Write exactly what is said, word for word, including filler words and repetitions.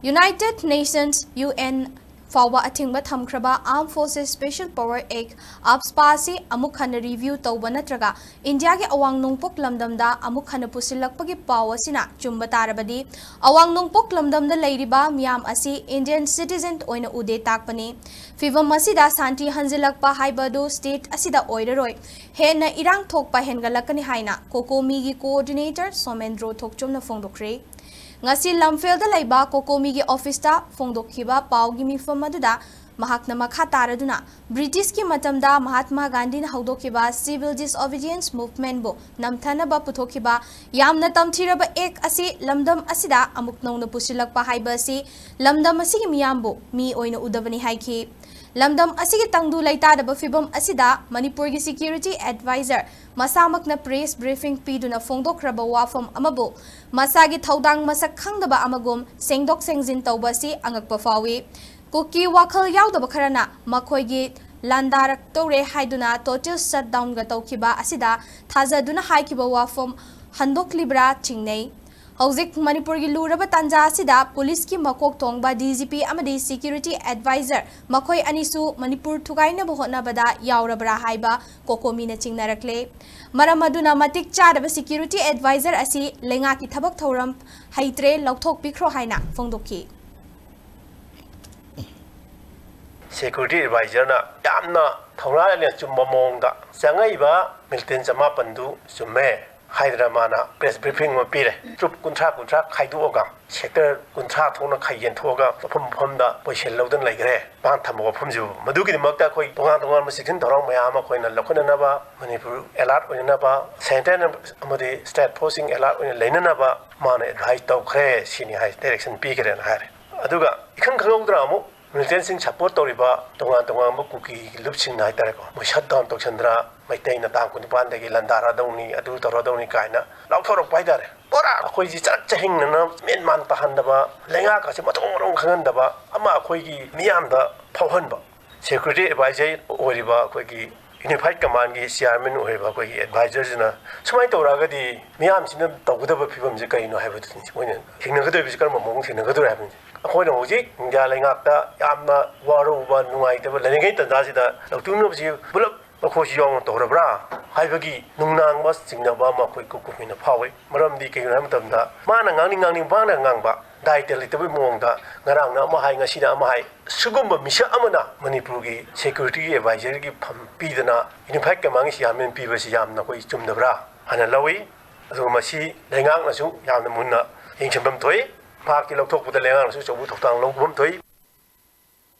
United Nations, U N, ꯐꯥꯎꯕ ꯑꯊꯤꯡꯕ ꯊꯝꯈ꯭ꯔꯕ Armed Forces Special Power Act, AFSPA, ꯑꯁꯤ ꯑꯃꯨꯛ ꯍꯟꯅ review ꯇꯧꯕ ꯅꯠꯇ꯭ꯔꯒ ꯏꯟꯗꯤꯌꯥꯒꯤ ꯑꯋꯥꯡ ꯅꯣꯡꯄꯣꯛ ꯂꯝꯗꯝꯗ ꯑꯃꯨꯛ ꯍꯟꯅ ꯄꯨꯁꯤꯜꯂꯛꯄꯒꯤ ꯄꯥꯎ ꯑꯁꯤꯅ ꯆꯨꯝꯕ ꯇꯥꯔꯕꯗꯤ, ꯑꯋꯥꯡ ꯅꯣꯡꯄꯣꯛ ꯂꯝꯗꯝꯗ ꯂꯩꯔꯤꯕ ꯃꯤꯌꯥꯝ ꯑꯁꯤ Indian citizen ꯑꯣꯏꯅ ꯎꯗꯦ ꯇꯥꯛꯄꯅꯤ꯫ ꯐꯤꯚꯝ ꯑꯁꯤꯗ ꯁꯥꯟꯇꯤ ꯍꯟꯖꯤꯜꯂꯛꯄ ꯍꯥꯏꯕ ꯑꯗꯨ state ꯑꯁꯤꯗ ꯑꯣꯏꯔꯔꯣꯏ, ꯍꯦꯟꯅ ꯏꯔꯥꯡ ꯊꯣꯛꯄ ꯍꯦꯟꯒꯠꯂꯛꯀꯅꯤ ꯍꯥꯏꯅ COCOMIꯒꯤ coordinator ꯁꯣꯃꯦꯟꯗ꯭ꯔꯣ ꯊꯣꯛꯆꯣꯝꯅ ꯐꯣꯡꯗꯣꯛꯈ꯭ꯔꯦ꯫ ꯉꯁꯤ ꯂꯝꯐꯦꯜꯗ ꯂꯩꯕ COCOMIꯒꯤ officeꯇ ꯐꯣꯡꯗꯣꯛꯈꯤꯕ ꯄꯥꯎꯒꯤ ꯃꯤꯐꯝ ꯑꯗꯨꯗ ꯃꯍꯥꯛꯅ ꯃꯈꯥ ꯇꯥꯔꯗꯨꯅ, Britishꯀꯤ ꯃꯇꯝꯗ ꯃꯍꯥꯇꯃꯥ ꯒꯥꯟꯙꯤꯅ ꯍꯧꯗꯣꯛꯈꯤꯕ civil disobedience movementꯕꯨ ꯅꯝꯊꯅꯕ ꯄꯨꯊꯣꯛꯈꯤꯕ ꯌꯥꯝꯅ ꯇꯝꯊꯤꯔꯕ act ꯑꯁꯤ ꯂꯝꯗꯝ ꯑꯁꯤꯗ ꯑꯃꯨꯛ ꯅꯧꯅ ꯄꯨꯁꯤꯜꯂꯛꯄ ꯍꯥꯏꯕ ꯑꯁꯤ ꯂꯝꯗꯝ ꯑꯁꯤꯒꯤ ꯃꯤꯌꯥꯝꯕꯨ ꯃꯤ ꯑꯣꯏꯅ ꯎꯗꯕꯅꯤ ꯍꯥꯏꯈꯤ꯫ ꯂꯝꯗꯝ ꯑꯁꯤꯒꯤ ꯇꯪꯗꯨ ꯂꯩꯇꯥꯗꯕ ꯐꯤꯚꯝ ꯑꯁꯤꯗ ꯃꯅꯤꯄꯨꯔꯒꯤ security adviser ꯃꯁꯥꯃꯛꯅ press briefing ꯄꯤꯗꯨꯅ ꯐꯣꯡꯗꯣꯛꯈ꯭ꯔꯕ ꯋꯥꯐꯝ ꯑꯃꯕꯨ ꯃꯁꯥꯒꯤ ꯊꯧꯗꯥꯡ ꯃꯁꯛ ꯈꯪꯗꯕ ꯑꯃꯒꯨꯝ ꯁꯦꯡꯗꯣꯛ ꯁꯦꯡꯖꯤꯟ ꯇꯧꯕ ꯑꯁꯤ ꯑꯉꯛꯄ ꯐꯥꯎꯏ꯫ ꯀꯨꯀꯤ ꯋꯥꯈꯜ ꯌꯥꯎꯗꯕ ꯈꯔꯅ ꯃꯈꯣꯏꯒꯤ ꯂꯥꯟꯗꯥꯔꯛꯇꯧꯔꯦ ꯍꯥꯏꯗꯨꯅ total shutdownꯒ ꯇꯧꯈꯤꯕ ꯑꯁꯤꯗ ꯊꯥꯖꯗꯨꯅ ꯍꯥꯏꯈꯤꯕ ꯋꯥꯐꯝ ꯍꯟꯗꯣꯛꯂꯤꯕ꯭ꯔꯥ ꯆꯤꯡꯅꯩ꯫ ꯍꯧꯖꯤꯛ ꯃꯅꯤꯄꯨꯔꯒꯤ ꯂꯨꯔꯕ ꯇꯥꯟꯖꯥ ꯑꯁꯤꯗ ꯄꯨꯂꯤꯁꯀꯤ ꯃꯀꯣꯛ ꯊꯣꯡꯕ DGP ꯑꯃꯗꯤ security adviser ꯃꯈꯣꯏ ꯑꯅꯤꯁꯨ ꯃꯅꯤꯄꯨꯔ ꯊꯨꯒꯥꯏꯅꯕ ꯍꯣꯠꯅꯕꯗ ꯌꯥꯎꯔꯕ꯭ꯔꯥ ꯍꯥꯏꯕ COCOMIꯅ ꯆꯤꯡꯅꯔꯛꯂꯦ꯫ ꯃꯔꯝ ꯑꯗꯨꯅ ꯃꯇꯤꯛ ꯆꯥꯗꯕ security adviser ꯑꯁꯤ ꯂꯩꯉꯥꯛꯀꯤ ꯊꯕꯛ ꯊꯧꯔꯝ ꯍꯩꯇ꯭ꯔꯦ, ꯂꯧꯊꯣꯛꯄꯤꯈ꯭ꯔꯣ ꯍꯥꯏꯅ ꯐꯣꯡꯗꯣꯛꯈꯤ꯫ Security adviserꯅ ꯌꯥꯝꯅ ꯊꯧꯅꯥ ꯂꯩꯅ ꯆꯨꯝꯕ ꯃꯑꯣꯡꯗ ꯆꯪꯉꯛꯏꯕ militant ꯆꯃꯥꯄꯟꯗꯨ ꯆꯨꯝꯃꯦ꯫ ꯍꯥꯏꯗꯅ ꯃꯥꯅ press briefing ꯑꯃ ꯄꯤꯔꯦ꯫ Troop ꯀꯨꯟꯊ꯭ꯔꯥ ꯀꯨꯟꯊ꯭ꯔꯥ ꯈꯥꯏꯗꯣꯛꯑꯒ sector ꯀꯨꯟꯊ꯭ꯔꯥ ꯊꯣꯛꯅ ꯈꯥꯏ ꯌꯦꯟꯊꯣꯛꯑꯒ ꯃꯐꯝ ꯃꯐꯝꯗ position ꯂꯧꯗꯨꯅ ꯂꯩꯈ꯭ꯔꯦ꯫ ꯃꯥꯅ ꯊꯝꯕ ꯋꯥꯐꯝꯁꯤꯕꯨ꯫ ꯃꯗꯨꯒꯤꯗꯃꯛꯇ ꯑꯩꯈꯣꯏ ꯇꯣꯉꯥꯟ ꯇꯣꯉꯥꯟꯕ ꯆꯦꯛꯁꯤꯟ ꯊꯧꯔꯥꯡ ꯃꯌꯥꯝ ꯑꯃ ꯑꯩꯈꯣꯏꯅ ꯂꯧꯈꯠꯅꯅꯕ, ꯃꯅꯤꯄꯨꯔ alert ꯑꯣꯏꯅꯅꯕ, centre ꯑꯃꯗꯤ state forceꯁꯤꯡ alert ꯑꯣꯏꯅ ꯂꯩꯅꯅꯕ ꯃꯥꯅ advice ꯇꯧꯈ꯭ꯔꯦ ꯁꯤꯅꯤ ꯍꯥꯏ, direction ꯄꯤꯈ꯭ꯔꯦꯅ ꯍꯥꯏꯔꯦ꯫ ꯑꯗꯨꯒ ꯏꯈꯪ ꯈꯪꯍꯧꯗꯅ ꯑꯃꯨꯛ militantꯁꯤꯡ support ꯇꯧꯔꯤꯕ ꯇꯣꯉꯥꯟ ꯇꯣꯉꯥꯟꯕ ꯀꯨꯀꯤ ꯂꯨꯞꯁꯤꯡꯅ ꯍꯥꯏꯇꯥꯔꯦꯀꯣ, ꯃꯣꯏ shutdown ꯇꯧꯁꯟꯗꯅ ꯃꯩꯇꯩꯅ ꯇꯥꯡ ꯀꯨꯟꯅꯤꯄꯥꯟꯗꯒꯤ ꯂꯥꯟꯗꯥꯔꯗꯧꯅꯤ, ꯑꯗꯨ ꯇꯧꯔꯗꯧꯅꯤ ꯀꯥꯏꯅ ꯂꯥꯎꯊꯣꯔꯛꯄ ꯍꯥꯏꯇꯥꯔꯦ꯫ ꯄꯨꯔꯥ ꯑꯩꯈꯣꯏꯁꯤ ꯆꯔꯛ ꯆꯍꯤꯡꯅꯅ ꯃꯦꯟ ꯃꯥꯟ ꯇꯥꯍꯟꯗꯕ, ꯂꯩꯉꯥꯛ ꯑꯁꯤ ꯃꯊꯣꯡ ꯃꯔꯝ ꯈꯪꯍꯟꯗꯕ ꯑꯃ ꯑꯩꯈꯣꯏꯒꯤ ꯃꯤꯌꯥꯝꯗ ꯐꯥꯎꯍꯟꯕ꯫ Security adviser ꯑꯣꯏꯔꯤꯕ ꯑꯩꯈꯣꯏꯒꯤ Unified Commandꯒꯤ chairman ꯑꯣꯏꯔꯤꯕ ꯑꯩꯈꯣꯏꯒꯤ advisorꯁꯤꯅ ꯁꯨꯃꯥꯏꯅ ꯇꯧꯔꯛꯑꯒꯗꯤ ꯃꯤꯌꯥꯝꯁꯤꯅ ꯇꯧꯒꯗꯕ ꯐꯤꯕꯝꯁꯦ ꯀꯔꯤꯅꯣ ꯍꯥꯏꯕꯗꯨꯅꯤ꯫ ꯃꯣꯏꯅ ꯊꯦꯡꯅꯒꯗꯧꯔꯤꯕꯁꯤ ꯀꯔꯝꯕ ꯃꯑꯣꯡ ꯊꯦꯡꯅꯒꯗꯧꯔꯤ ꯍꯥꯏꯕꯅꯤ꯫ ꯑꯩꯈꯣꯏꯅ ꯍꯧꯖꯤꯛ ꯏꯟꯗꯤꯌꯥ ꯂꯩꯉꯥꯛꯇ ꯌꯥꯝꯅ ꯋꯥꯔꯧꯕ, ꯅꯨꯡꯉꯥꯏꯇꯕ ꯂꯩꯔꯤꯉꯩ ꯇꯥꯟꯖꯥꯁꯤꯗ ꯂꯧꯇꯨꯅꯕꯁꯤ ꯄꯨꯂꯞ ꯃꯈꯣꯏꯁꯨ ꯌꯥꯎꯅ ꯇꯧꯔꯕ꯭ꯔꯥ ꯍꯥꯏꯕꯒꯤ ꯅꯨꯡꯅꯥꯡꯕ ꯆꯤꯡꯅꯕ ꯑꯃ ꯑꯩꯈꯣꯏ ꯀꯨꯞ ꯀꯨꯞ ꯑꯣꯏꯅ ꯐꯥꯎꯏ꯫ ꯃꯔꯝꯗꯤ ꯀꯩꯒꯤꯅꯣ ꯍꯥꯏꯕ ꯃꯇꯝꯗ ꯃꯥꯅ ꯉꯥꯡꯅꯤꯡ ꯉꯥꯡꯅꯤꯡ ꯃꯥꯅ ꯉꯥꯡꯕ ꯗꯥꯏꯇ ꯂꯩꯇꯕꯒꯤ ꯃꯑꯣꯡꯗ ꯉꯔꯥꯡꯅ ꯑꯃ ꯍꯥꯏ, ꯉꯁꯤꯅ ꯑꯃ ꯍꯥꯏ꯫ ꯁꯤꯒꯨꯝꯕ ꯃꯤꯁꯛ ꯑꯃꯅ ꯃꯅꯤꯄꯨꯔꯒꯤ securityꯒꯤ advisorꯒꯤ ꯐꯝ ꯄꯤꯗꯅ Unified Commandꯒꯤ chairman ꯄꯤꯕꯁꯤ ꯌꯥꯝꯅ ꯑꯩꯈꯣꯏ ꯆꯨꯝꯗꯕ꯭ꯔꯥ ꯍꯥꯏꯅ ꯂꯧꯏ꯫ ꯑꯗꯨꯒ ꯃꯁꯤ ꯂꯩꯉꯥꯛꯅꯁꯨ ꯌꯥꯝꯅ ꯃꯨꯟꯅ ꯌꯦꯡꯁꯤꯟꯐꯝ ꯊꯣꯛꯏ꯫ ꯃꯍꯥꯛꯀꯤ ꯂꯧꯊꯣꯛꯄꯗ ꯂꯩꯉꯥꯛꯅꯁꯨ ꯑꯆꯧꯕ ꯊꯧꯗꯥꯡ ꯂꯧꯐꯝ ꯊꯣꯛꯏ꯫